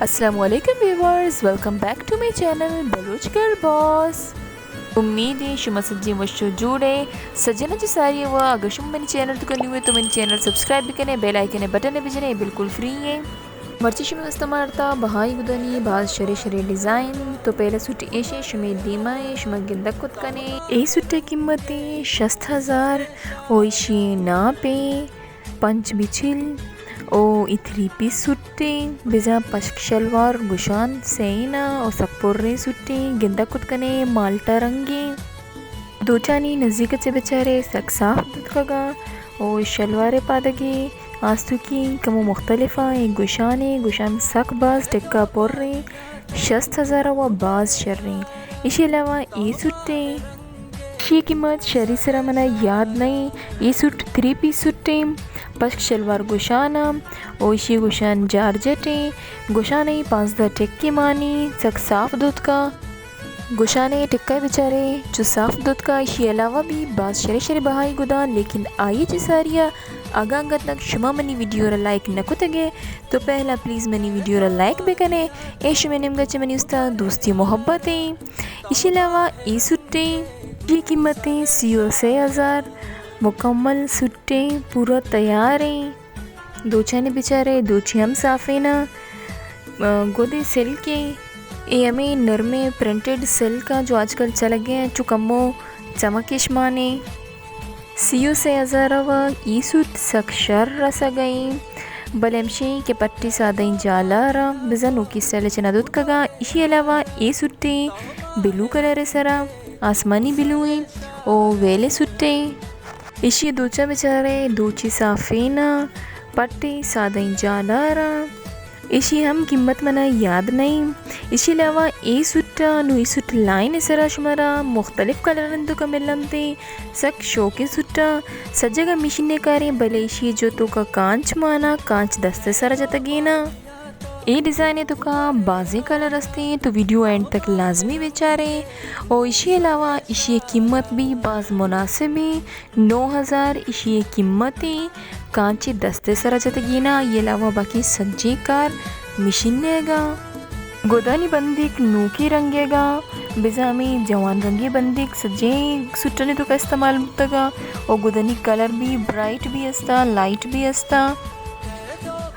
السلام علیکم viewers, welcome back to my channel Baloch girl boss. امید ایں شما سجیں وش و جوڑ ئے۔ سجناں چہ ساری ءَ وا، اگر شما منی چینل توکا نیو ئے تو منی چینل سبسکرائب بکنے، بیل آئیکن ءِ بٹن ءَ بجنے، بالکل فری ایں۔ مرچی شمے واستا مارتا بہائی گدانی باز شریں شریں ڈیزائن۔ تو پہلا سوٹ ایشیں شمے دیما ایں، شما گندگ کت کنے۔ اے سوٹ ءِ قیمت ایں شست ہزار و ایشی ناپ ایں پنچ بچل و اے تھری پیس سوٹ ایں، بزاں پشک شلوار گشان سینا و سک پریں سوٹ ایں، گندگ کت کنے مالٹا رنگ ایں۔ دوچانی نزیک ءَ چہ بچارے سک صاف دوتکگاں و شلوار ءِ پادگی آستونکی کمو مختلف ایں، اے گشان ایں، گشان سک باز ٹکا پر ایں، شست ہزار ءَ وا باز شر ایں۔ ایشی علاوہ اے سوٹ ایں، ایشی قیمت شری سرا منا یاد نہ ایں۔ اے سوٹ تھری پیس سوٹ ایں، پشک شلوار گشان ایں و ایشی گشان جارجٹ ایں۔ گشان ءَ پانزدہ ٹکے مانی، سک صاف دوتکا۔ گشان ءِ ٹکا بچارے چو صاف دوتکا۔ ایشی علاوہ بھی باز شریں شریں بہائی گداں، لیکن آئی چہ ساریا اگاں انگت نک شما منی ویڈیو را لائک نہ کتگے تو پہلا پلیز منی ویڈیو را لائک بکنے۔ اے شمے نیمگا چہ منی استا دوستی و محبت ایں۔ ایشی علاوہ اے سوٹ ایں، اے قیمت ایں سی و سے ہزار، مکمل سوٹ ایں، پورا تیار ایں۔ دوچانی بچارے، دوچی ہم صافینا، آ، گدے سلک ایں، اے ہمے نرمیں پرنٹڈ سلک ایں جو آج کل چلگے ایں، چو کمو چمکش مانے۔ سی و سے ہزار ءَ وا اے سوٹ سک شر رسگ ایں، بلے ہمشی کہ پٹی سادہ ایں جالارا، بزاں نوکی اسٹائل چہ نہ دوتکگاں۔ ایشی علاوہ اے سوٹ ایں بلو کلر ءِ سرا، آسمانی بلو ایں و ویلے سوٹ ایں۔ ایشی دوچاں بچارے، دوچی صافینا، پٹی سادہ ایں جالارا۔ ایشی ہم قیمت منا یاد نہ ایں۔ ایشی علاوہ اے سوٹا، نوں اے سوٹ لائن ءِ سرا شمارا مختلف کلرانی توکا ملنت ایں۔ سک شوقیں سوٹا، سجگا مشین ءِ کاریں، بلے ایشی جو توکا کانچ مانا، کانچ دست ءِ سرا جتگینا۔ اے ڈیزائن ءِ توکا بازیں کلر است ایں، تو ویڈیو اینڈ تک لازمی بچارے۔ او ایشی علاوہ ایشی قیمت بھی باز مناسب ایں، نو ہزار ایشی قیمت ایں، کانچی دست ءِ سرا جتگینا، ایشی علاوہ باقی سجیں کار مشین ءِ گا۔ گدانی بندیک نوکی رنگ ءِ گا، بزاں ہمے جوان رنگی بندیک سجیں سوٹانی توکا استعمال بوتگا، او گدانی کلر بھی برائٹ بھی استا، لائٹ بھی استا۔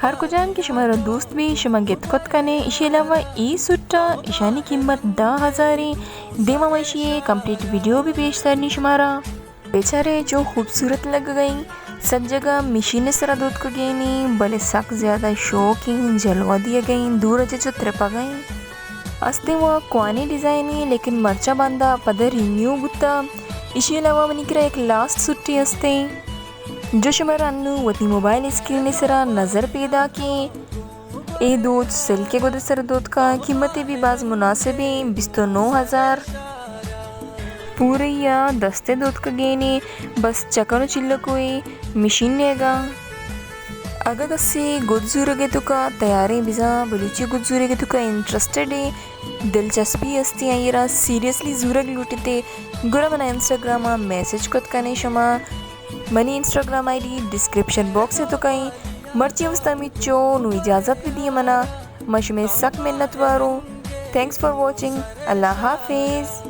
ہر کجام کہ شمارا دوست بی، شما گت کت کنے۔ ایشی علاوہ اے سوٹا، ایشانی قیمت دہ ہزار ایں۔ دیما ما ایشی کمپلیٹ ویڈیو بھی پیش دارنی شمارا۔ بیچارے چو خوبصورت لگگئیں، سجگا مشین سرا دوتکگینی، بلے سک زیادہ شوقیں، جلوہ دیگئیں، دور چہ چو ترپگئیں۔ استیں وا کوانی ڈیزائنی، لیکن مرچا باندا پدا رینیو بوتا۔ ایشی علاوہ منی کرا ایک لاسٹ سوٹی استیں۔ جو شمارا انوں وتی موبائل اسکرین سرا نظر پیداکیں۔ اے دوچ سلک ءِ گد ءِ سر دوتکا، قیمت بھی باز مناسب ایں، بیست و نو ہزار۔ پوریا دست ءِ دوتکگینے، بس چکن و چلکوئے مشین ءِ گا۔ اگہ کسے گد زورگ ءِ توکا تیاریں، بزاں بلوچی گد زورگ ءِ توکا انٹرسٹڈ ایں، دلچسپی استیں آئی را سیریسلی زورگ لوٹتے، گڑا منا انسٹاگرام ءَ میسج کت کنے شما۔ منی Instagram I D description box ءِ توکا ایں۔ مرچی واستا ہمینچو، نوں اجازت بدیے منا۔ ما شمے سک منت واروں۔ Thanks for watching. اللہ حافظ۔